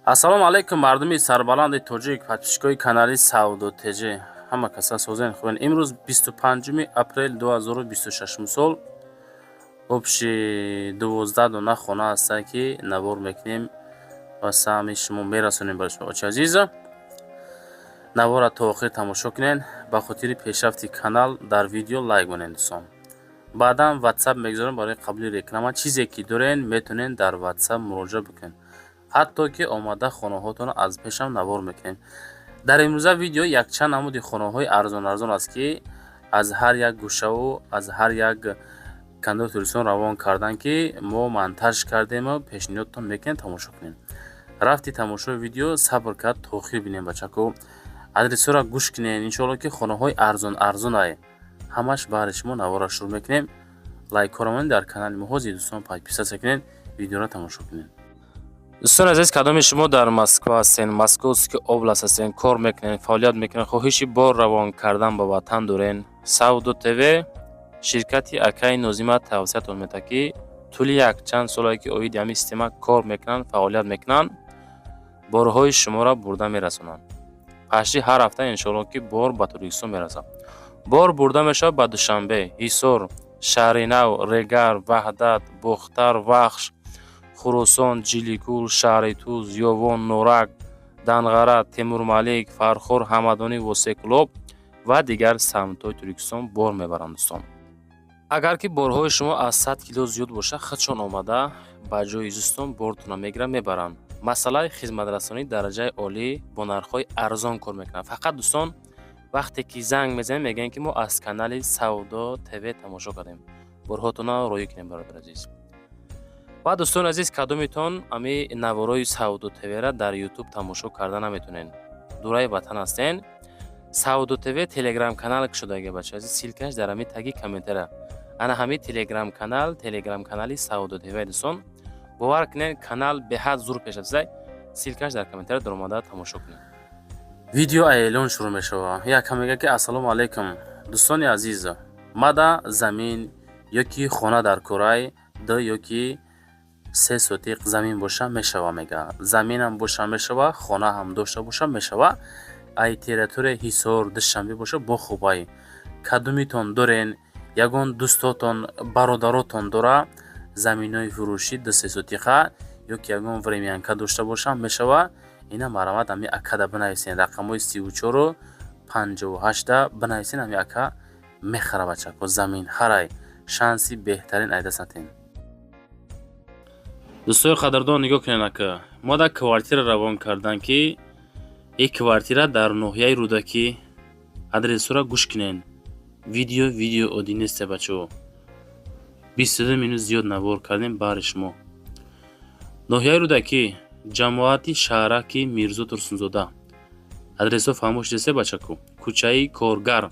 Ассалому алайкум, мардуми сарбаланди тоҷик, подписчикои канали Савдо ТЖ, ҳама каса созен, хубен. Имрӯз 25 апрел 2026 сол, общий 12 дона хона ҳастанд, ки навор мекунем ва саҳми шумо мерасонем. Барои шумо, очи азиза, навора то охир тамошо кунед. Ба хотири пешрафти канал дар видео лайк монед, дӯстон. Баъдан Ватсап мегузорем барои қабули реклама. Чизе ки дорен, метавонед дар Ватсап муроҷиат бикунед, ҳатто ки омада хонаҳотонро аз пешам навор мекунем. Дар имрӯза видео якчанд намуди хонаҳои арзон арзон аст, ки аз ҳар як гӯшаву аз ҳар як кандори Тоҷикистон равон карданд, ки мо монтаж кардему пешниҳодтон мекунем. Тамошо кунем. Рафти тамошои видео сабр кард, то охир бинем, бачако. Адресҳоро гӯш кунед, иншоалло, ки хонаҳои арзон арзонай ҳамаш баҳри шумо. Наворро шурӯъ мекунем. Лайкҳоро монед, дар канали мо ҳозир, дӯстон, подписаться кунед, видеоро тамошо кунед. Дӯстони азиз, кадоми шумо дар Москва ҳастен, Московский область ҳастен, кор мекунед, фаъолият мекунед, хоҳиши бор равон кардан ба ватан дорен, Савдо ТВ ширкати акаи Нозима тавсиятон медиҳад, ки тӯли якчанд солае ки оиди ҳамин система кор мекунанд, фаъолият мекунанд, борҳои шуморо бурда мерасонанд. Пашти ҳар ҳафта, иншоалло, ки бор ба Тоҷикистон мерасад. Бор бурда мешавад ба Душанбе, Ҳисор, Шаҳринав, Регар, Ваҳдат, Бохтар, Вахш, Хуросон, Ҷиликул, шаҳри Туз, Ёвон, Норак, Данғара, Темурмалик, Фархор, Ҳамадонӣ, Восеъ, Кӯлоб ва дигар самтҳои Тоҷикистон бор мебаранд, дӯстон. Агар ки борҳои шумо аз 100 кило зиёд бошад, худшон омада ба ҷои зистон бортонро мегиранд, мебаранд. Масъалаи хизматрасонии дараҷаи олӣ, бо нархҳои арзон кор мекунанд. Фақат, дӯстон, вақте ки занг мезанем, мегӯянд, ки мо аз канали Савдо ТВ тамошо кардем, борҳотонро роӣ кунем, бародари азиз. Ва, дӯстони азиз, кадомитон ами наворои Савдо ТВра дар Ютуб тамошо карда наметонед, дураи ватан ҳастен, Савдо ТВ Телеграм канал кушодаги, бача азиз, ссылкаш дар ҳами таги комментара. Ана ҳами Телеграм канал, Телеграм канали Савдо ТВ. Дӯстон, бовар кунед, канал беҳад зур пеш рафта. Ссылкаш дар комментара, даромада тамошо кунед. Видео эълон шурӯъ мешавад. Якам мегӯяд, ки ассалому алайкум, дӯстони азиз, мада замин ё ки хона дар курай, 2 ё ки 3 сотиқ замин боша мешава. Мега, заминам боша мешава, хона ҳам дошта боша мешава. Ай территорияи Ҳисор, Душанбе боша, бо хубай. Кадомитон дорен, ягон дӯстотон, бародаротон дора заминҳои фурӯшӣ 2-3 сотиқа ё ки ягон времянка дошта боша мешава, ина марҳамат, ҳами акада бинависен. Рақамҳои 34-у 58-да бинависен. Ҳами ака мехара, бачако, замин харай, шанси беҳтарин ай даст натен. Дӯстои қадрдон, нигоҳ кунед, ака мо дар квартира равон карданд, ки ин квартира дар ноҳияи Рӯдакӣ. Адресҳоро гӯш кунед. Видео, видео оддӣ несте, бачаҳо. 22 минут зиёд навор кардем баҳри шумо. Ноҳияи Рӯдакӣ, ҷамоати шаҳраки Мирзо Турсунзода. Адресҳо фаҳмо шудесе, бачаку? Кӯчаи Коргар.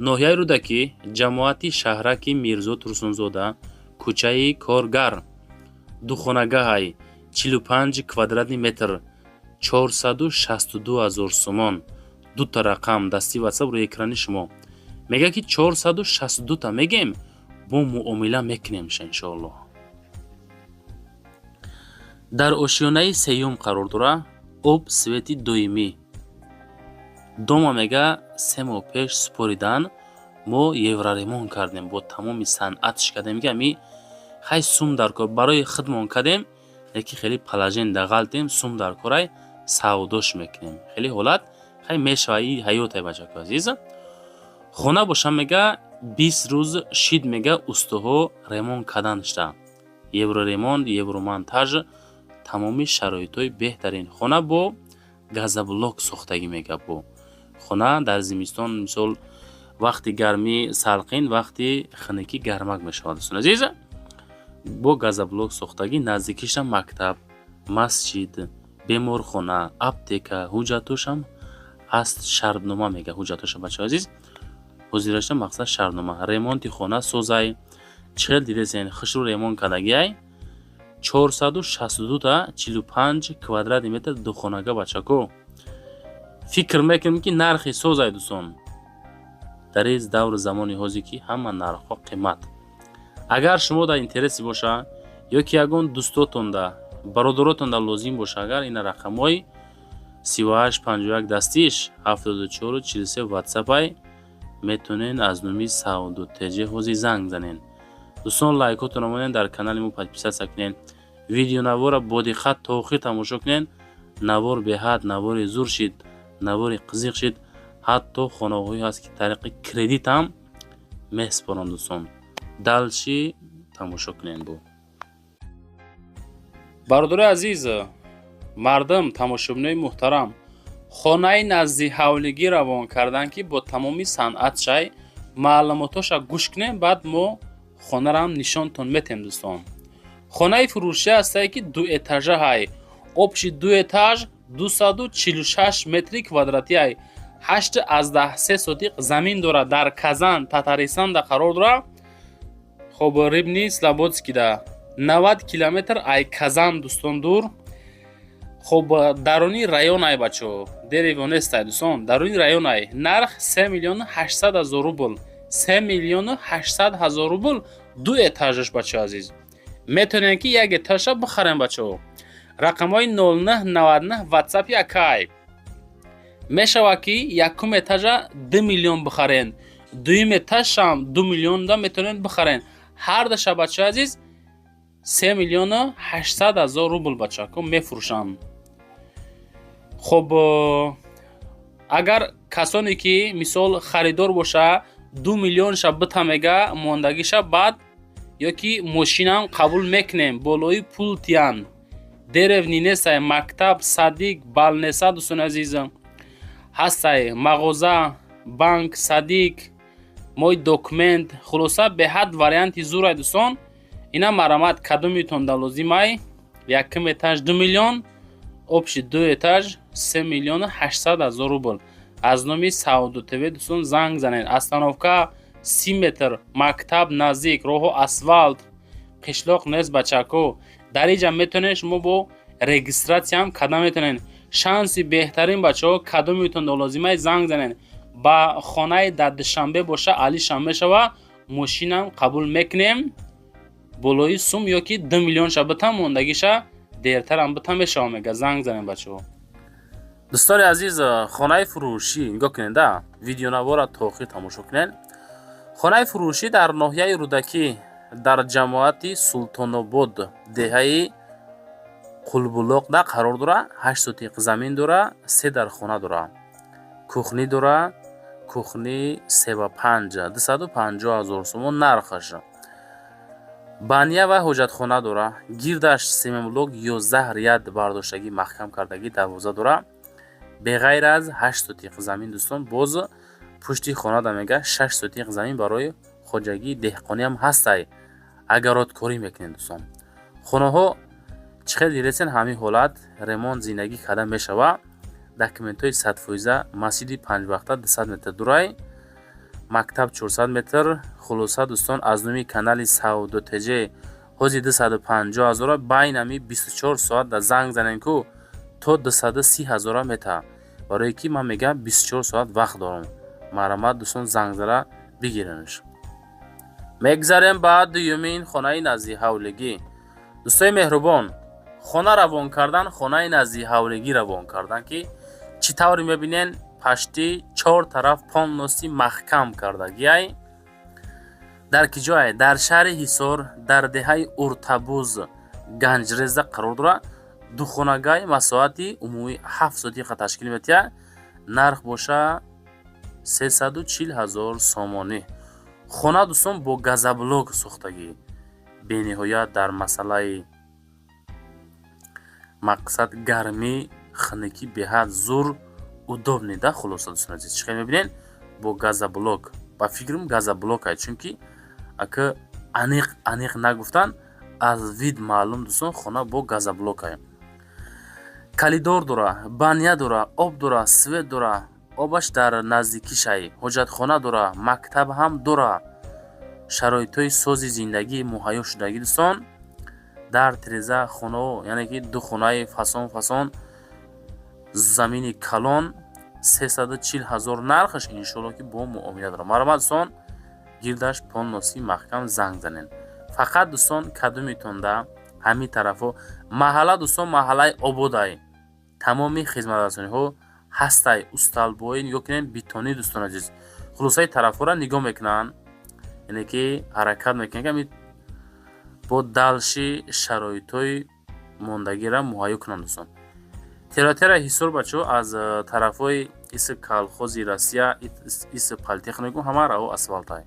Ноҳияи Рӯдакӣ, ҷамоати шаҳраки Мирзо Турсунзода, кӯчаи Коргар. Духонагаҳай, 45 квадратный метр, 462 ҳазор сомон. Дута рақам дасти Ватсап рӯи экрани шумо. Мегӯяд, ки 462та мегем, бо муомила мекунемша, иншоаллоҳ. Дар ошёнаи сеюм қарор дора, об, свети доимӣ. Дома, мега, 3 моҳ пеш супоридан, мо евроремонт кардем, бо тамоми санъатш кардем. Ки ами хай сум дар кор барои худмон кардем, яки хеле положение дағалтем, сум дар корай, савдош мекунем. Хеле ҳолат хай мешава, и ҳаётай, бачако азиз. Хона боша, мега, 20 рӯз шид, мега, устоҳо ремонт кардан шуда, евроремонт, евромонтаж, тамоми шароитҳои беҳтарин. Хона бо газоблок сохтагӣ, мега. Бо хона дар зимистон, мисол, вақти гармӣ салқин, вақти хунукӣ гармак мешавад. Дӯстони азиз, бо газоблок сохтагӣ, наздикиша мактаб, масҷид, беморхона, аптека, ҳуҷҷатошам ҳаст, шартнома, мега, ҳуҷҷатоша, бачаҳои азиз, ҳозираша. Мақсад шартнома. Ремонти хона созай, чӣ хел дидесен, хушрӯ ремонт кардагиай. 462-та, 45 квадратный метр, духонага, бачако. Фикр мекунем, ки нархи созай, дӯстон, дар из давру замони ҳозир, ки ҳама нархҳо қимат. Агар шумо дар интереси боша ё ки ягон дӯстотонда Бародаротонда лозим боша, агар ина рақамҳои 38 51 дастиш, 74 43 ватсапай, метонен аз номи Савдо ТЖ ҳозир занг занен. Дӯстон, лайкотонро монен, дар канали мо подписаться кунен, видеонавора бо диққат то охир тамошо кунен. Навор беҳад навори зур шид, навори қизиқ шид. Ҳатто хонаҳое ҳаст, ки тариқи кредит ҳам месупоранд. Дӯстон, дальше тамошо кунем. Бо бародарои азиз, мардум, тамошобинои муҳтарам, хонаи назди ҳавлигӣ равон кардан, ки бо тамоми санъат шай маълумотоша гӯш кунем, баъд мо хонарам нишонтон метем. Дӯстон, хонаи фурӯшӣ ҳастае, ки дуэтажа ҳай, общий ду этаж, 246 метри квадратӣ ай, 8,3 сотиқ замин дорад, дар Казан, Татаристанда қарор дорад. Хоб, Рыбный Слободскийда, 90 километр ай Казан, дӯстон, дур. Хоб, даруни район ай, бачо, деревня нестай, дӯстон, даруни район ай. Нарх 3 800 000 рубл, 3 800 000 рубл ду этажаш. Бачо азиз, метавонем, ки як этажша бихарем. Бачо, рақамҳои 0999 ватсапи акай. Мешавад, ки якум этажа 2 миллион бихарен, дуюм этажшам 2 миллионда метавонед бихарен. Ҳардаша, бачаи азиз, 3 800 000 рубл, бачако, мефурӯшам. Хоб, агар касоне ки, мисол, харидор боша, 2 миллионша бита, мега, мондагиша баъд, ё ки мошинам қабул мекунем, болои пул тиян. Деревня нестай, мактаб, садик, больница, дӯстони азизам, ҳастай, мағоза, банк, садик, мой документ. Хулоса, беҳад варианти зурай, дӯстон. Ина марамат, кадомитон да лозимай? Якум этаж 2 миллион, общий ду этаж 3 800 000 рубл. Аз номи Савдо ТВ, дӯстон, занг занед. Остановка 30 метр, мактаб наздик, роҳу асфалт, қишлоқ нест, бачако. Дар иҷа метавонед шумо бо регистратсияам карда метавонед. Шанси беҳтарин, бачаҳо, кадомитон лозимай, занг занед. Ба хонаи дар Душанбе боша, алишам мешава, мошинам қабул мекунем болои сум, ё ки 2 миллионша битам, мондагиша дертарам битам, мешава, мега. Занг занед, бачаҳо. Дӯстони азиз, хонаи фурӯшӣ, нигоҳ кунед, да видеонавора то охир тамошо кунед. Хонаи фурӯшӣ дар ноҳияи Рӯдакӣ, дар ҷамоати Султонобод, деҳаи Қулбулоқда қарор дора. 8 сотиқ замин дора, се дархона дора, кухня дора, кухни 3 ба 5, 250 000 сомон нархаш. Баня ва ҳоҷатхона дора. Гирдаш семенблок, 11 ряд бардоштагӣ, маҳкам кардагӣ, дарвоза дора. Беғайр аз 8 сотиқ замин, дӯстон, боз пушти хонада, мега, 6 сотиқ замин барои хоҷагии деҳқониам ҳастай, огородкорӣ мекунед. Дӯстон, хонаҳо чӣ хел дидесен, ҳамин ҳолат ремонт, зиндагӣ карда мешава. Документҳои 100%, масҷиди панҷвақта 200 метр дурай, мактаб 400 метр. Хулоса, дӯстон, аз номи канали Савдо ТЖ ҳози 250 ҳазора, байнами 24 соат да занг занем ку, то 230 ҳазора мета. Барое ки ман мегам, 24 соат вақт дорам. Марҳамат, дӯстон, занг зада бигиренш. Мегзарем ба дуюмин хонаи назди ҳавлигӣ. Дӯстои меҳрубон, хона равон кардан, хонаи назди ҳавлигӣ равон кардан, ки чӣ тавре мебинен, пашти чор тараф полностью маҳкам кардагиай. Дар ки ҷое? Дар шаҳри Ҳисор, дар деҳаи Уртабуз, Ганҷреза қарор дорад. Духонагай, масоҳати умумӣ 7 сотиқа ташкил метиҳад. Нарх боша 340 000 сомонӣ. Хона, дӯстон, бо газоблок сохтагӣ, бениҳоят дар масъалаи мақсад гармӣ, хунукӣ беҳад зур, удобный да. Хулоса, дӯстони азиз, чӣ хел мебинед, бо газоблок. Ба фикрам, газоблок ай, чунки ака аниқ аниқ нагуфтан, аз вид маълум, дӯстон, хона бо газоблок ай. Коридор дора, баня дора, об дора, свет дора, обаш дар наздикишай, ҳоҷатхона дора, мактаб ҳам дора. Шароитҳои сози зиндагӣ муҳайё шудагӣ, дӯстон. Дар тиреза хонао, яъне ки ду хонаи фасон фасон, замини калон, 340 000 нархаш, иншоалло, ки бо муомила дорам. Марҳамат, дӯстон, гирдаш полностью маҳкам, занг занед. Фақат, дӯстон, кадомитонда Ҳамин тарафҳо маҳалла, дӯстон, маҳаллаи ободай, тамоми хизматрасониҳо ҳастай, усталбои нигоҳ кунем, битонӣ, дӯстони азиз. Хулосаи тарафҳоро нигоҳ мекунанд, яъне ки ҳаракат мекунанд, ки бо дальше шароитҳои мондагиро муҳайё кунанд, дӯстон. Территория Ҳисор, бачаҳо, аз тарафҳои иси колхози Россия, иси политехникум, ҳама раҳо асфалтай.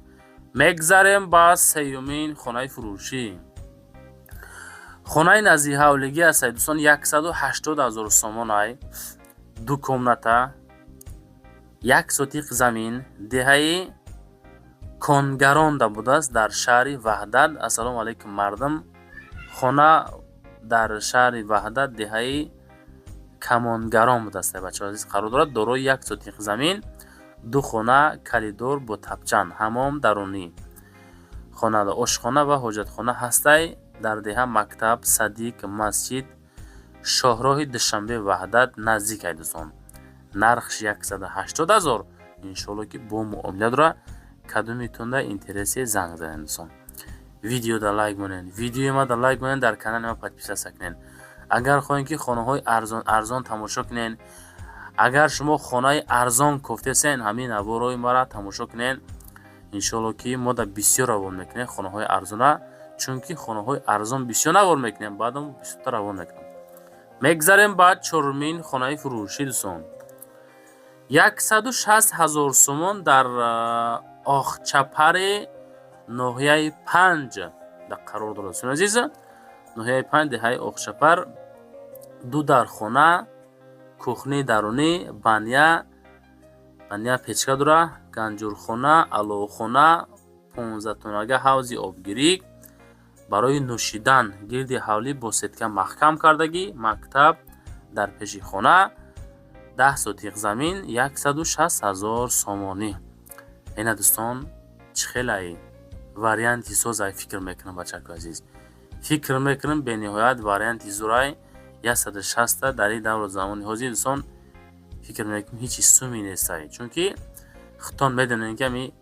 Мегзарем ба сеюмин хонаи фурӯшӣ. Хонаи наздиҳавлигӣ ҳастай, дӯстон, 180 000 сомонай, ду комната, як сотиқ замин, деҳаи Конгаронда будааст, дар шаҳри Ваҳдат. Ассалому алайкум, мардум! Хона дар шаҳри Ваҳдат, деҳаи Камонгарон будааст, бачаҳо азиз, қарор дорад. Дорои як сотиқ замин, ду хона, коридор бо тапчан, ҳамом дарунӣ, хонада ошхона ва ҳоҷатхона ҳастай. Дар деҳа мактаб, садик, масҷид, шоҳроҳи Душанбе Ваҳдат наздикай, дӯстон. Нархш 180 000, иншоалло, ки бо муомила дора. Кадомитонда интересе, занг занед, дӯстон. Видеода лайк монед, видеои мада лайк монед, дар канали ма подписаться кунед, агар хоҳем, ки хонаҳои арзон арзон тамошо кунед. Агар шумо хонаи арзон кофтесен, ҳамин наворои мара тамошо кунед. Иншоалло, ки мо да бисёр равон мекунем хонаҳои арзона, чунки хонаҳои арзон бисёр навор мекунем, баъдам бисёртар равон мекунем. Мегзарем ба чорумин хонаи фурӯшӣ, дӯстон. 160 000 сомон, дар Охчапари ноҳияи Панҷ қарор дорад, дӯстони азиз. Ноҳияи Панҷ, деҳаи Охчапар, ду дархона, кухни дарунӣ, баня, печка дора, ганҷурхона, аловхона, 15-тонага ҳавзи обгирӣ барои нӯшидан, гирди ҳавлӣ бо сетка маҳкам кардагӣ, мактаб дар пеши хона, 10 сотиқ замин, 160 000 сомонӣ. Ина, дӯстон, чӣ хелай варианти созай, фикр мекунам, бачако азиз, фикр мекунам, бениҳоят варианти зурай. 160-та дар ин давру замони ҳозир, дӯстон, фикр мекунам, ҳеҷ суми нестай, чунки худтон медонем, ки ами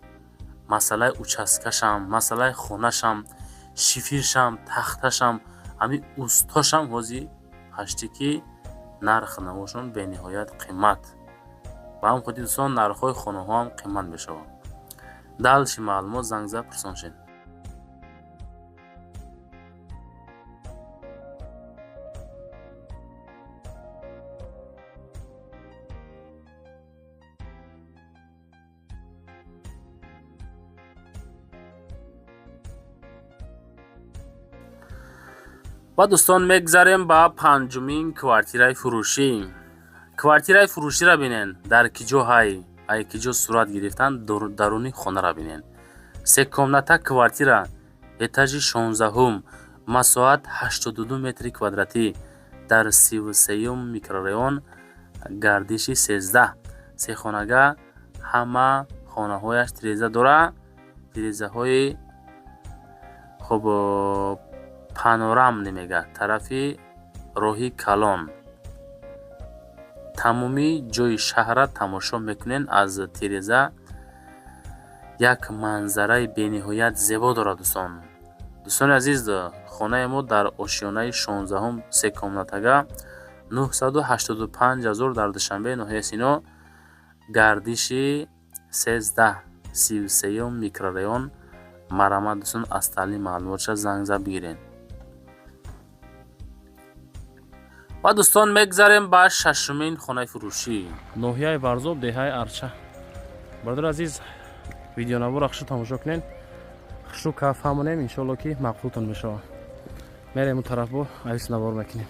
масъалаи участкашам, масъалаи хонашам, шифиршам, тахташам, ҳами устошам ҳозир ҳашти ки нарх навошон бениҳоят қимат. Ба ҳамин хотир, дӯстон, нархҳои хонаҳоам қимат мешаванд. Дальше маълумот занг зад пурсон шед. Ва, дӯстон, мегзарем ба панҷумин квартираи фурӯшӣ. Квартираи фурӯширо бинен, дар ки ҷо ҳай, ай ки ҷо сурат гирифтан, даруни хонаро бинен. Се комната квартира, этажи 16-ум, масоҳат 82 метри квадратӣ, дар 33-юм микрорайон, гардиши 13, сехонага, ҳама хонаҳояш тиреза дора, тирезаҳои хуб панорамный мегӯяд, тарафи роҳи калон, тамоми ҷои шаҳрра тамошо мекунед аз тиреза. Як манзараи бениҳоят зебо дорад, дӯстон. Дӯстони азиз, хонаи мо дар ошёнаи 16-ум, се комнатага, 985 000, дар Душанбе, ноҳияи Сино, гардиши 13, 33-юм микрорайон. Марҳамат, дӯстон, аз таълим маълумотша занг зад бигиред. Ва, дӯстон, мегзарем ба шашумин хонаи фурӯшӣ. Ноҳияи Варзоб, деҳаи Арча. Бародари азиз, видеонавора хушрӯ тамошо кунед, хушрӯ каф фаҳмонем, иншоалло, ки маъқултон мешавад. Мерем он тараф, бо авис навор мекунем.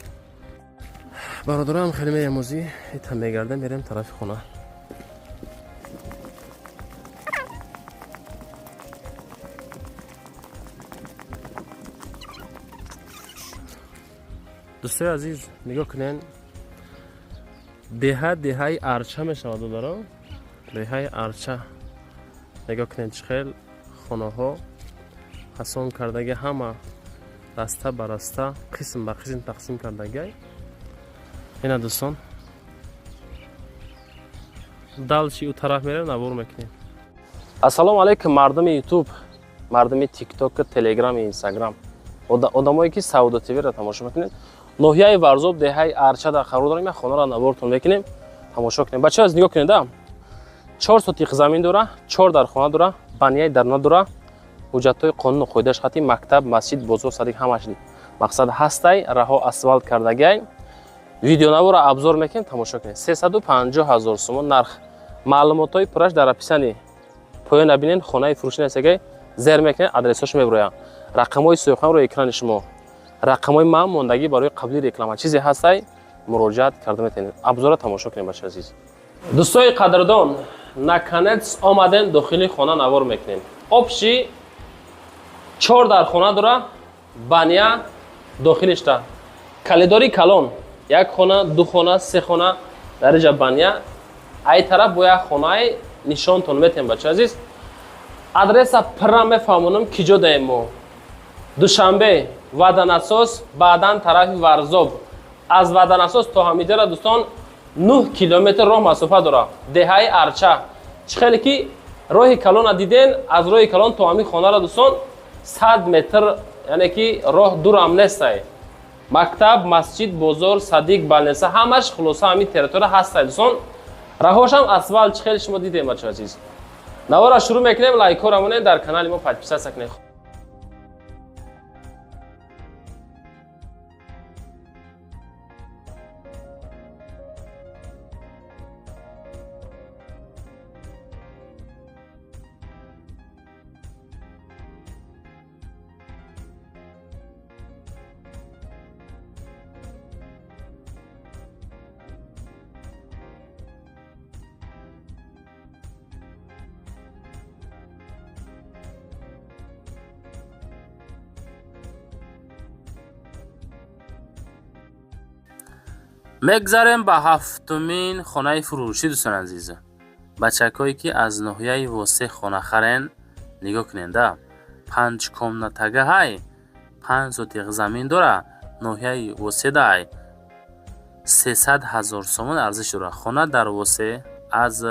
Бародарам, хеле меямозӣ ита мегардем, мерем тарафи хона. Дӯстои азиз, нигоҳ кунен, деҳа деҳаи Арча мешавад, додаро, деҳаи Арча. Нигоҳ кунед, чӣ хел хонаҳо ҳасон кардаги, ҳама раста ба раста, қисм ба қисм тақсим кардагиай. Ина, дӯстон, дальше ӯ тараф мерем, навор мекунем. Ассалому алайкум, мардуми Ютуб, мардуми Тиктоку, Телеграм, Инстаграм. Одамое ки Савдо ТВ-ро тамошо мекунед, ноҳияи Варзоб, деҳаи Арчада қарор дорем. Як хонаро навортон мекунем, тамошо кунем. Бачаҳо, аз нигоҳ кунед, 4 сотиқ замин дора, чор дархона дора, баняи дарона дора, ҳуҷҷатҳои қонуну қоидааш хати, мактаб, масҷид, бозор, садик, ҳамаш мақсад ҳастай, раҳо асфалт кардагиай. Видеонавора обзор мекунем, тамошо кунед. 350 000 сомон нарх. Маълумотҳои пурраш дар описание поён бинен. Хонаи фурӯшӣ нестагай, зер мекунед, адресҳошо мебироянд. Рақамҳои соҳибхона рӯи экрани шумо, рақамҳои ман мондагӣ барои қабули реклама, чизе ҳастай, муроҷиат карда метавонед. Обзора тамошо кунед, бача азиз. Дӯстои қадрдон, наконец омадем дохили хона, навор мекунем. Общий чор дархона дора, баня дохилишта, калидори калон, як хона, ду хона, се хона, дар иҷа баня, ай тараф бо як хонаи нишонтон метем. Бача азиз, адреса пурра мефаҳмонам, ки ҷо даем мо. Душанбе, Ваданасос, баъдан тарафи Варзоб. Аз Ваданасос то ҳамиҷара, дӯстон, 9 километр роҳ масофа дорад. Деҳаи Арча, чӣ хеле ки роҳи калона диден, аз роҳи калон то ҳамин хонара, дӯстон, 100 метр, яъне ки роҳ дурам нестай. Мактаб, масҷид, бозор, садик, больница, ҳамаш, хулоса, ҳамин территория ҳастай, дӯстон. Раҳошам асфалт, чӣ хеле шумо дидем. Бачо азиз, навора шурӯъ мекунем. Лайкҳоро монед, дар канали мо подписаться кунед. Мегзарем ба ҳафтумин хонаи фурӯшӣ. Дӯстони азиз, бачакҳое ки аз ноҳияи Восе хона харен, нигоҳ кунед, панҷ комнатагаҳай, 5 сотиқ замин дора, ноҳияи Воседаай, 300 000 сомон арзиш дора. Хона дар Восе, аз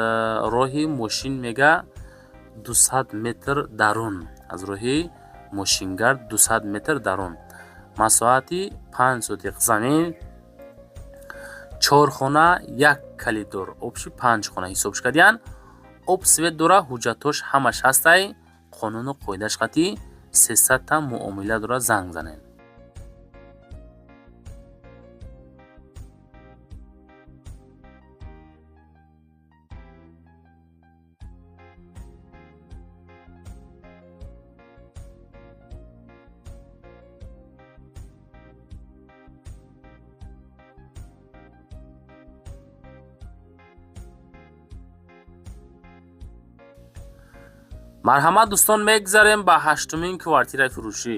роҳи мошин мега 200 метр дарун, аз роҳи мошингард 200 метр дарун, масоҳати 5 сотиқ замин, чор хона, як калидор, общий панҷ хона ҳисоб кардиян. Об, свет дора, ҳуҷҷатҳош ҳамаш ҳастай, қонуну қоидааш қатъӣ, 300-та муомила дора, занг занед. Марҳамат, дӯстон, мегзарем ба ҳаштумин квартираи фурӯшӣ.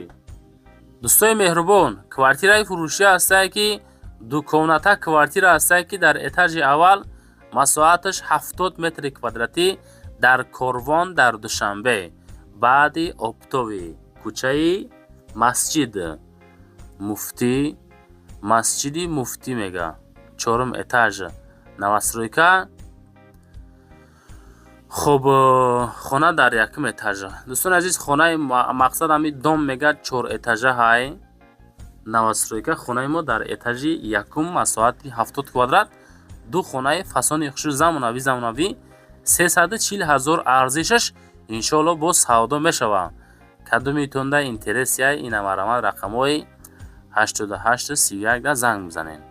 Дӯстои меҳрубон, квартираи фурӯшӣ ҳастае ки дукомната квартира ҳастае ки дар этажи аввал, масоҳаташ 70 метри квадратӣ, дар Корвон, дар Душанбе, баъди Оптовый, кӯчаи Масҷид Муфтӣ, Масҷиди Муфтӣ мега, чорум этаж, новостройка. Хуб, хона дар якум этажа. Дӯстони азиз, хонаи мақсад ҳами дом мега чор этажа ҳай, новостройка. Хонаи мо дар этажи якум, масоҳати 70 квадрат, ду хонаи фасони хушрӯ, замонавӣ, 340 000 арзишаш, иншоалло боз савдо мешавад. Кадомитонда интересия, ина марҳамат, рақамҳои 88 31 да занг бизанед.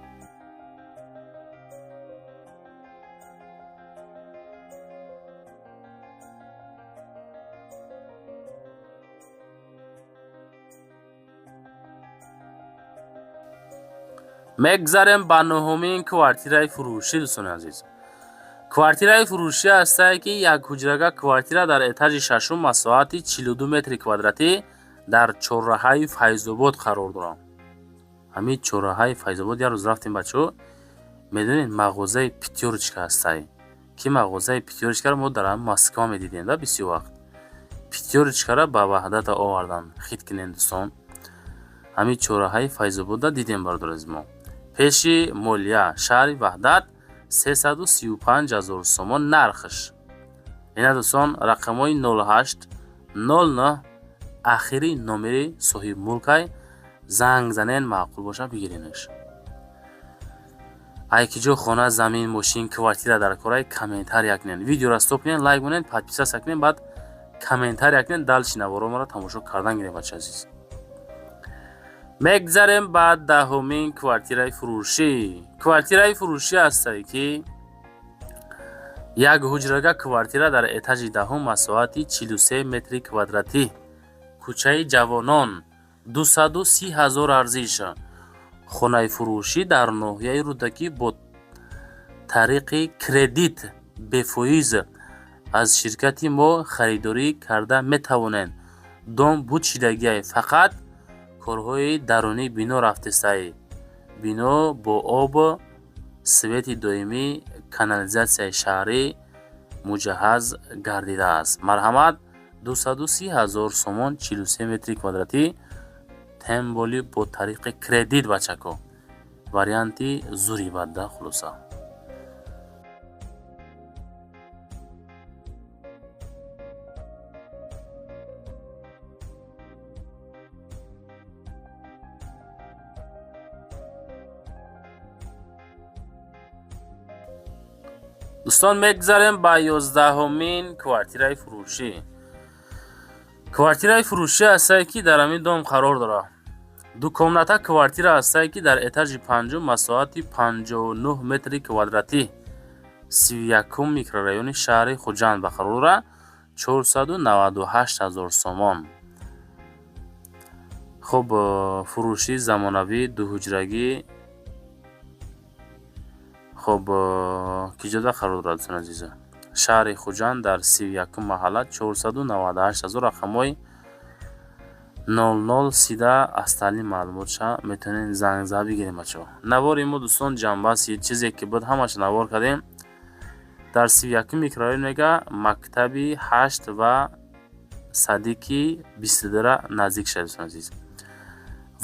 Мегзарем ба нуҳумин квартираи фурӯшӣ. Дӯстони азиз, квартираи фурӯшӣ ҳастае ки як ҳуҷрага квартира дар этажи шашум, масоҳати 42 метри квадратӣ, дар чорраҳаи Файзобод қарор дорад. Ҳамин чорраҳаи Файзобод як рӯз рафтем, бачаҳо, медонед, мағозаи Пятёрочка ҳастай, ки мағозаи Пятёрочкаро мо дар Москва медидем да бисёр вақт. Пятёрочкаро ба Ваҳдата овардан, хит кунем, дӯстон. Ҳамин чорраҳаи Файзободда дидем, бародари азиз мо, пеши молия, шаҳри Ваҳдат, 335 000 сомон нархш. Ина, дӯстон, рақамҳои 08 09 ахири номери соҳибмулкай. Занг занен, маъқул боша, бигиренаш. Ай ки ҷо хона, замин, мошин, квартира дар корай, комментария кунен. Видеоро стоп кунен, лайк монен, подписаться кунен, баъд комментария кунен, дальше наворо маро тамошо кардан гирем, бача азиз. Мегзарем ба 10-умин квартираи фурӯшӣ. Квартираи фурӯшӣ ҳастае, ки як ҳуҷрага квартира дар этажи 10-ум, масоҳати 43 метри квадратӣ, кӯчаи Ҷавонон, 230 ҳазор арзиш. Хонаи фурӯшӣ дар ноҳияи Рӯдакӣ бо тариқи кредит бефоиз аз ширкати мо харидорӣ карда метавонед. Дом буд шидагиай, фақат корҳои дарунии бино рафтестай. Бино бо об, свети доимӣ, канализатсияи шаҳрӣ муҷаҳҳаз гардидааст. Марҳамат, 230 ҳазор сомон, 43 метри квадратӣ, тем более бо тариқи кредит, бачако. Варианти зури бадда, хулоса. Дӯстон, мегзарем ба 11-умин квартираи фурӯшӣ. Квартираи фурӯшӣ ҳастае, ки дар ҳамин дом қарор дорад. Дукомната квартира ҳастае, ки дар этажи панҷум, масоҳати 59 метри квадратӣ, 31-ум микрорайони шаҳри Хуҷанд ба қарор дорад, 498 ҳазор сомон. Хуб, фурӯшӣ замонавӣ, дуҳуҷрагӣ. Хуб, ки ҷода қарор дорад, дӯстони азиза? Шаҳри Хуҷанд, дар 31-ум маҳалла, 498 ҳазор, рақамҳои 00 сида остальные маълумотша метавонед занг зада бигирем, бачаҳо. Навори мо, дӯстон, ҷамъбасти чизе ки буд, ҳамаша навор кардем. Дар 31-ум микрорайон, мега, мактаби 8 ва садики 22-ра наздик шавед, дӯстони азиз.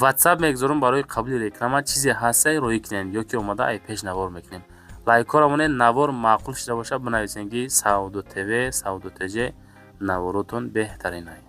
Ватсап мегузорам барои қабули реклама. Чизе ҳастае, роӣ кунед ё ки омада ай пеш навор мекунем. Лайкҳоро монед, навор маъқул шуда бошад, бинависед, ки Савдо ТВ, Савдо ТЖ, наворотон беҳтаринай.